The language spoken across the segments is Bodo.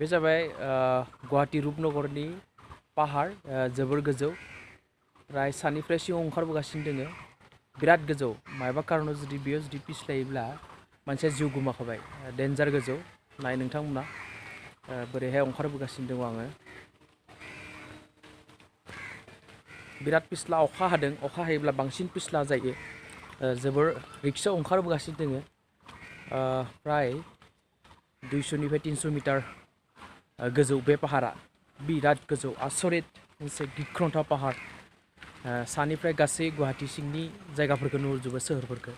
बे जाबाय गुवाहाटी रुपनगरनि पाहार जोबोर गोजौ राय सानिफ्राय सिङाव ओंखारबोगासिनो दोङो बिराद गोजौ मायबा कारनाव जुदि बियो जुदि पिसलायोब्ला मानसिया जिउ गोमाखाबाय डेन्जार गोजौ नाय नोंथांमोना बोरैहाय ओंखारबोगासिनो दङ आङो बिराद पिसला अखा हादों अखा हायोब्ला बांसिन पिसला जायो जोबोर रिक्सआव ओंखारबोगासिनो दोङो प्राय 200 निफ्राय 300 मिटार गोजौ बे पाहारा बिराद गोजौ आसरित मोनसे गिख्रंथाव पाहार सानिफ्राय गासै गुवाहाटी सिंनि जायगाफोरखौ नुहुरजोबो सोहोरफोरखौ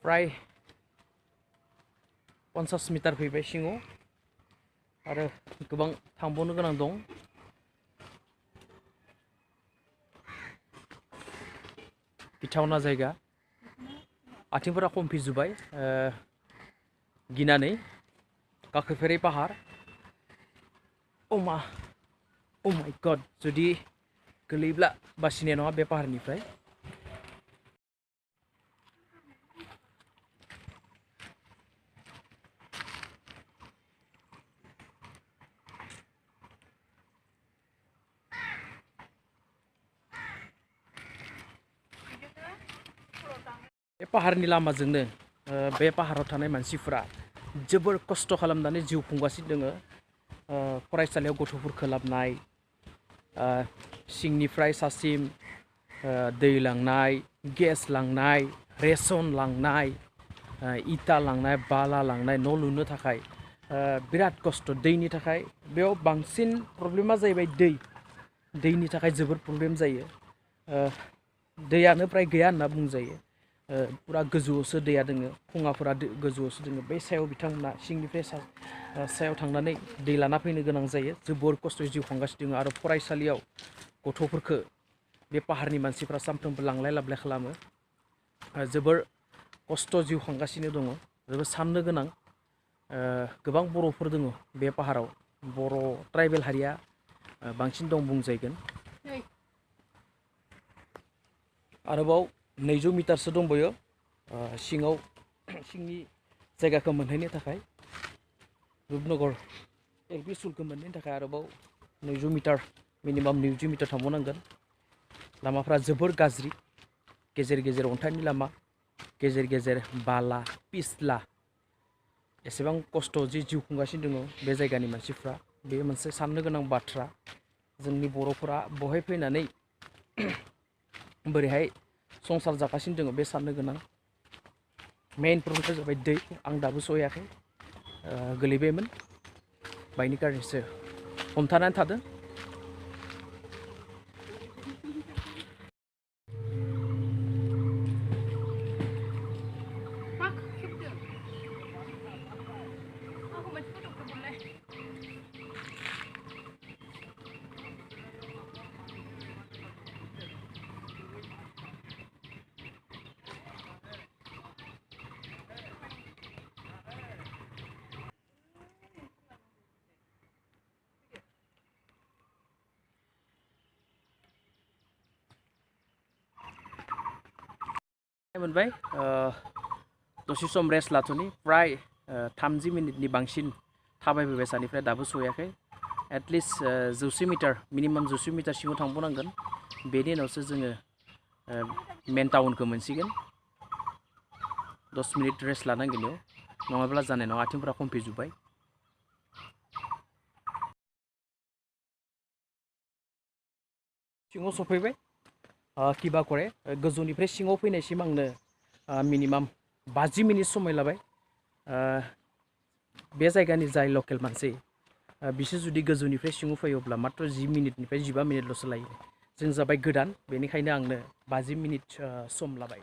प्राय 50 मिटार फैबाय सिङाव आरो गोबां थांबावनो गोनां दं गिथावना जायगा आथिंफोरा खमफिजोब्बाय गिनानै गाखोफेरै पाहार ओ माय गड जुदि गोलैब्ला बासिनाय नङा बे पाहारनिफ्राय बे पाहारनि लामाजोंनो बे पाहाराव थानाय मानसिफोरा जोबोर खस्थ' खालामनानै जिउ खुंगासिनो दोङो फरायसालियाव गथ'फोरखौ लाबोनाय सिंनिफ्राय सासिम दै लांनाय गेस लांनाय रेसन लांनाय इटा लांनाय बाला लांनाय न' लुनो थाखाय बिराद खस्थ' दैनि थाखाय बेयाव बांसिन प्रब्लेमा जाहैबाय दैनि थाखाय जोबोर प्रब्लेम जायो दैयानो प्राय गैया होनना बुंजायो पुरा गोजौआवसो दैया दोङो खुङाफोरा गोजौआवसो दोङो बे सायाव बिथांमोना सिंनिफ्राय सायाव थांनानै दै लाना फैनो गोनां जायो जोबोर खस्थ'यै जिउ खांगासिनो दङ आरो फरायसालियाव गथ'फोरखौ बे पाहारनि मानसिफ्रा सानफ्रोमबो लांलाय लाबोलाय खालामो जोबोर खस्थ' जिउ खांगासिनो दङ जोबोर साननो गोनां गोबां बर'फोर दङ बे पाहाराव बर' ट्राइबेल हारिया बांसिन दं बुंजायगोन आरोबाव 200 मिटारसो दंबायो सिंनि जायगाखौ मोनहैनो थाखाय रुपनगर एलपि स्कुलखौ मोनहैनो थाखाय आरोबाव 200 मिटार मिनिमाम 20 मिटार थांबावनांगोन लामाफ्रा जोबोर गाज्रि गेजेर गेजेर अन्थाइनि लामा गेजेर गेजेर बाला पिसला एसेबां खस्थ' जिउ खुंगासिनो दङ बे जायगानि मानसिफ्रा बे मोनसे साननो गोनां बाथ्रा जोंनि बर'फोरा बहाय फैनानै बोरैहाय संसार जागासिनो दङ बे साननो गोनां मेइन प्रब्लेमा जाबाय दै आं दाबो सहैयाखै गोलैबायमोन बायनि कारनिसो हमथानानै थादों मोनबाय दसे सम रेस्ट लाथ'नि प्राय 30 मिनिटनि बांसिन थाबायबोबाय सानिफ्राय दाबो सहैयाखै एटलिस्ट 100 मिटार मिनिमाम 100 मिटार सिङाव थांबावनांगोन बेनि उनावसो जोङो मेन टाउनखौ मोनसिगोन 10 मिनिट रेस्ट लानांगोन बेयाव नङाब्ला जानाय नङा आथिंफोरा खमफिजोब्बाय सिङाव सफैबाय किबा करे गोजौनिफ्राय सिङाव फैनायसिम आंनो मिनिमाम 50 मिनिट समय लाबाय बे जायगानि जाय लकेल मानसि बिसोर जुदि गोजौनिफ्राय सिङाव फैयोब्ला मात्र 10 मिनिटनिफ्राय 15 मिनिटल'सो लायो जों जाबाय गोदान बेनिखायनो आंनो 50 मिनिट सम लाबाय